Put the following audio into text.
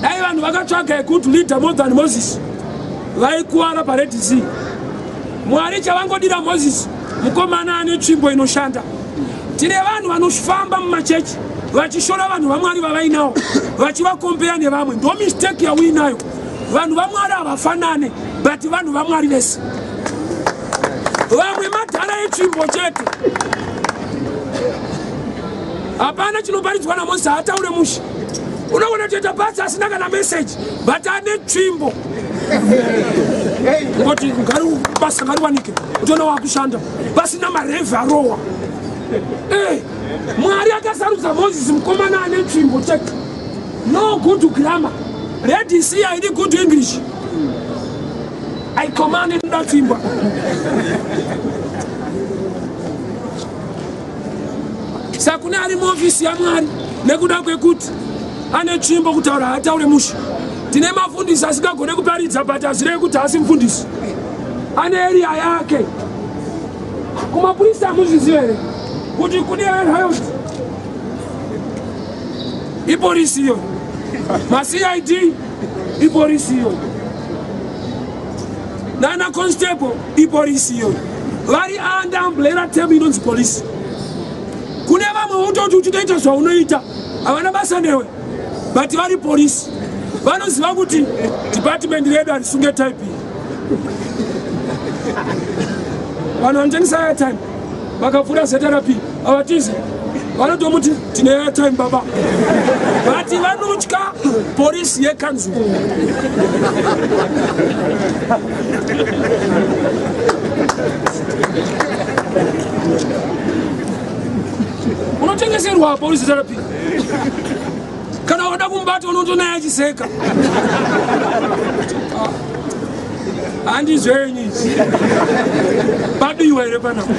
Dai vanhu vakatsvaga a good leader more than Moses, vaikuwara paRed Sea. Mwari chavangodira Moses, mukomana ane tsvimbo inoshanda. Tine vanhu vanofamba mumachechi vachishora vanhu vaMwari vavainawo, vachivakombeya nevamwe. Ndo mistake yauinayo. Vanhu vaMwari havafanane, but vanhu vaMwari vese. Vamwe madhara etsvimbo chete. Hapana chinoparidzwa naMoses, haataure mushe. Unogona kutoita basa asina kana message, but ane tsvimbo. Ngoti ngari basa ngariwanike, utoona wakushanda pasina marevhi arohwa. Eh, Mwari akasarudza Moses mukomana ane tsvimbo chete. No good grammar. Red Sea haidi good English. I command inoda tsvimbo. Sakune ari muofisi yaMwari nekuda kwekuti ane tsvimbo kutaura haataure mushe. Tine mafundisi asingagone kuparidza but hazvirevi kuti haasi mufundisi. Ane area yake. Kumapurisa hamuzvizive here kuti kune riot ipolisi iyo, maCID ipolisi iyo, nana constable ipolisi iyo, vari under umbrella term inonzi polisi. Kune vamwe vototi uchitoita zvaunoita havana basa newe, but vari polisi vanoziva kuti department redu harisunge type iyi. Vanhu vanotengesa airtime vakapfuura ZRP havatizi, vanotomuti tine airtime baba, but vanotya polisi yekanzuru. Unotengeserwa polisi ZRP, kana wada kumubata unotonaye achiseka. Handizvenyi izvi, pabiwa here panapa?